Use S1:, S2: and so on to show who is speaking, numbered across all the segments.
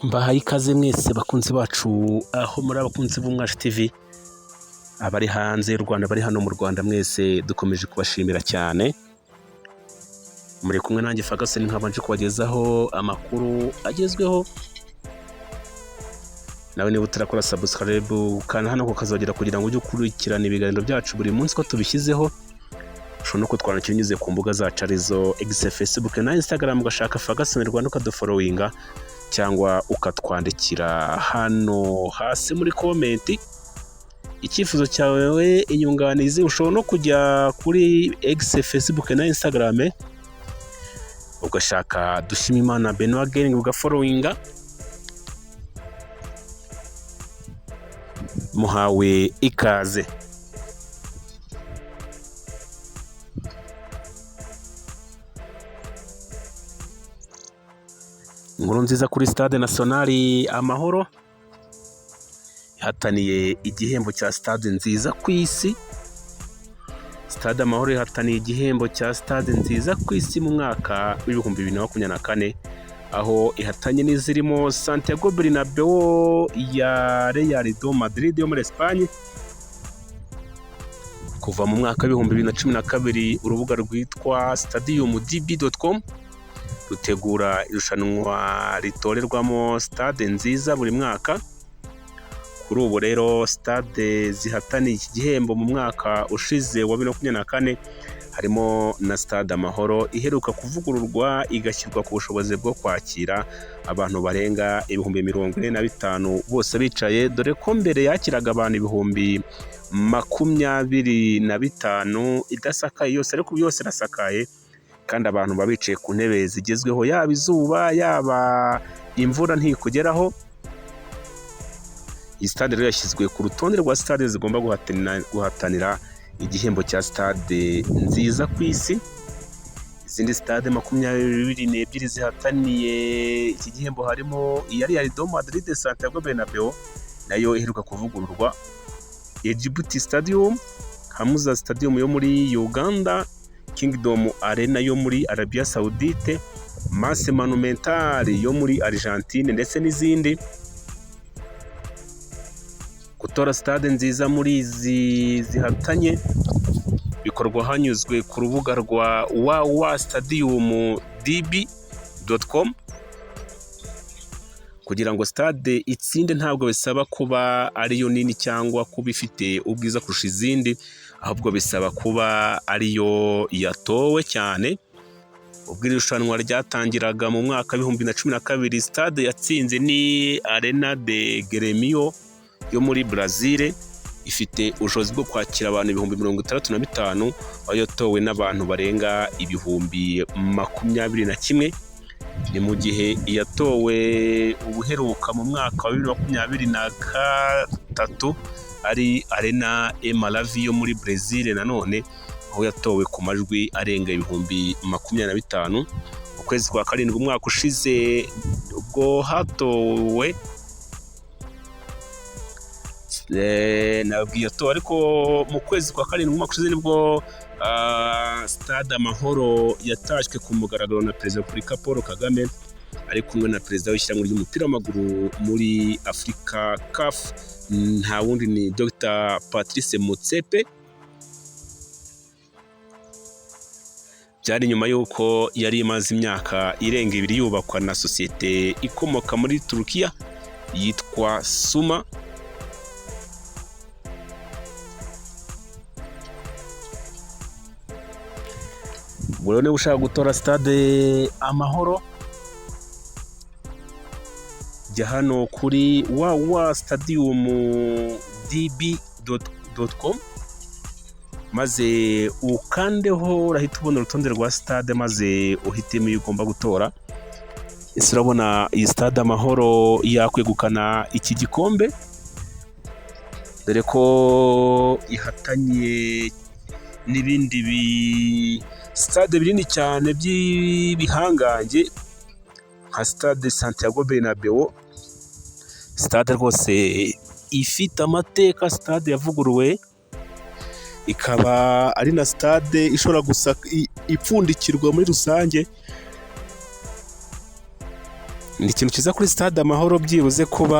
S1: Mbahaye ikaze mwese bakunzi bacu, aho muri abakunzi b'Umwacu TV, abari hanze y'u Rwanda, bari hano mu Rwanda, mwese dukomeje kubashimira cyane. Muri kumwe nanjye Ferguson, nkabanje kubagezaho amakuru agezweho. Nawe niba utarakora subscribe, ukanda hano kukazogera kugira ngo ujye ukurikirana ibiganiro byacu buri munsi ko tubishyizeho. Ushobora no kutwandikira unyuze ku mbuga zacu arizo X, Facebook na Instagram, ugashaka Ferguson Rwanda ukadufollowinga, cyangwa ukatwandikira hano hasi muri comment icyifuzo cyawe, inyunganizi. Ushobora no kujya kuri X, Facebook na Instagram, ugashaka Dushimimana Benoit Gang, ugafollowinga. Muhawe ikaze. Inkuru nziza kuri Stade Nationale Amahoro ihataniye igihembo cya stade nziza ku isi. Stade Amahoro ihataniye igihembo cya stade nziza ku isi mu mwaka w'2024, aho ihatanye n'izirimo Santiago Bernabeu ya Real de Madrid yo muri Espagne. Kuva mu mwaka w'2012, urubuga rwitwa stadiumdb.com rutegura irushanwa ritorerwamo stade nziza buri mwaka. Kuri ubu rero, stade zihataniye iki gihembo mu mwaka ushize wa 2024 harimo na Stade Amahoro iheruka kuvugururwa, igashyirwa ku bushobozi bwo kwakira abantu barenga 45,000 bose bicaye, dore ko mbere yakiraga abantu 25,000 idasakaye yose, ariko ubu yose irasakaye kandi abantu baba bicaye ku ntebe zigezweho, yaba izuba, yaba imvura ntikugeraho. Iyi stade rero yashyizwe ku rutonde rwa stade zigomba guhatanira igihembo cya stade nziza ku isi. Izindi stade 22 zihataniye iki gihembo harimo iya Real de Madrid Santiago Bernabeu, nayo iheruka kuvugururwa, Djibouti Stadium, Hamza Stadium yo muri Uganda, Kingdom Arena yo muri Arabia Saoudite, Mas Monumental yo muri Argentine ndetse n'izindi. Gutora stade nziza muri izi zihatanye bikorwa hanyuzwe ku rubuga rwa www stadiumdb.com. Kugira ngo stade itsinde ntabwo bisaba kuba ariyo nini cyangwa kuba ifite ubwiza kurusha izindi, ahubwo bisaba kuba ariyo yatowe cyane. Ubwo iri rushanwa ryatangiraga mu mwaka w'2012, stade yatsinze ni Arena de Gremio yo muri Brazil, ifite ubushobozi bwo kwakira abantu 65,000, aho yatowe n'abantu barenga 21,000. Ni mu gihe iyatowe ubuheruka mu mwaka wa 2023 ari Arena Maravi yo muri Brazil nanone, aho yatowe ku majwi arenga 25,000. Mu kwezi kwa karindwi umwaka ushize, ubwo hatowe, nabwiye yatowe, ariko mu kwezi kwa karindwi umwaka ushize nibwo Stade Amahoro yatashywe ku mugaragaro na Perezida wa Repubulika Paul Kagame, ari kumwe na Perezida w'ishyirahamwe ry'umupira w'amaguru muri Afurika, CAF, nta wundi ni Dr Patrice Motsepe. Byari nyuma y'uko yari imaze imyaka irenga 2 yubakwa na sosiyete ikomoka muri Turukiya yitwa Suma. Ubwo rero niba ushaka gutora Stade Amahoro, jya hano kuri www stadiumdb.com maze ukandeho, urahita ubona urutonde rwa stade maze uhitemo iyo ugomba gutora. Ese urabona iyi Stade Amahoro yakwegukana iki gikombe, dore ko ihatanye n'ibindi bi stade binini cyane by'ibihangange nka Stade Santiago Bernabeu, stade rwose ifite amateka, stade yavuguruwe, ikaba ari na stade ishobora gusa ipfundikirwa muri rusange? Ni ikintu cyiza kuri Stade Amahoro, byibuze kuba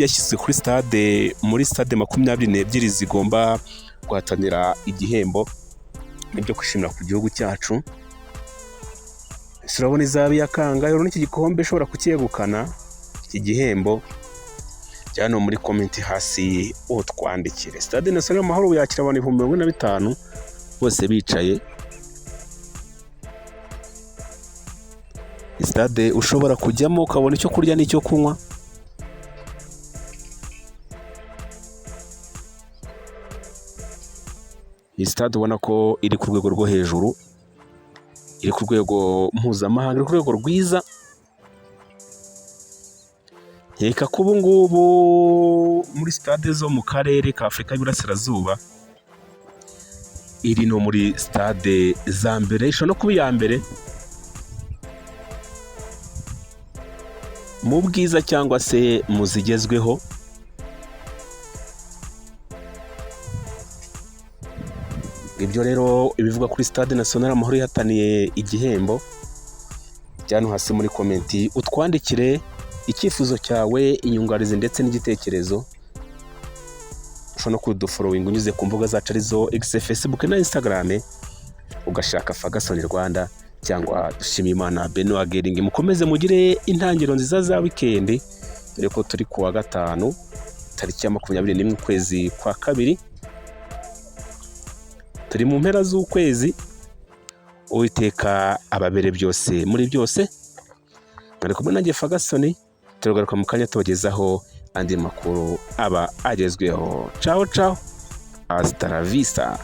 S1: yashyizwe kuri stade, muri stade 22 zigomba guhatanira igihembo, nibyo kwishimira ku gihugu cyacu. Ese urabona izaba iya kangahe? Urabona iki gikombe ishobora kucyegukana, iki gihembo? Jya hano muri comment hasi utwandikire. Stade National Amahoro yakira abantu 45,000 bose bicaye. Stade ushobora kujyamo ukabona icyo kurya n'icyo kunywa. Iyi stade ubona ko iri ku rwego rwo hejuru, iri ku rwego mpuzamahanga, iri ku rwego rwiza. Nkeka ko ubu ngubu muri stade zo mu karere ka Afurika y'Iburasirazuba iri no muri stade za mbere, ishobora no kuba iya mbere mu bwiza cyangwa se mu zigezweho. Ibyo rero ibivuga kuri Stade National Amahoro ihataniye igihembo. Jya hano hasi muri comment utwandikire icyifuzo cyawe, inyunganizi ndetse n'igitekerezo. Ushobora no kudufollowinga unyuze ku mbuga zacu arizo X, Facebook na Instagram, ugashaka Ferguson Rwanda cyangwa Dushimimana Benoit Gering. Mukomeze mugire intangiriro nziza za weekend, dore ko turi ku wa gatanu, tariki ya 21 ukwezi kwa kabiri, turi mu mpera z'ukwezi. Uwiteka ababere byose muri byose. Mwari kumwe nanjye Ferguson, turagaruka mu kanya tubagezaho andi makuru aba agezweho. Ciao ciao, hasta la vista.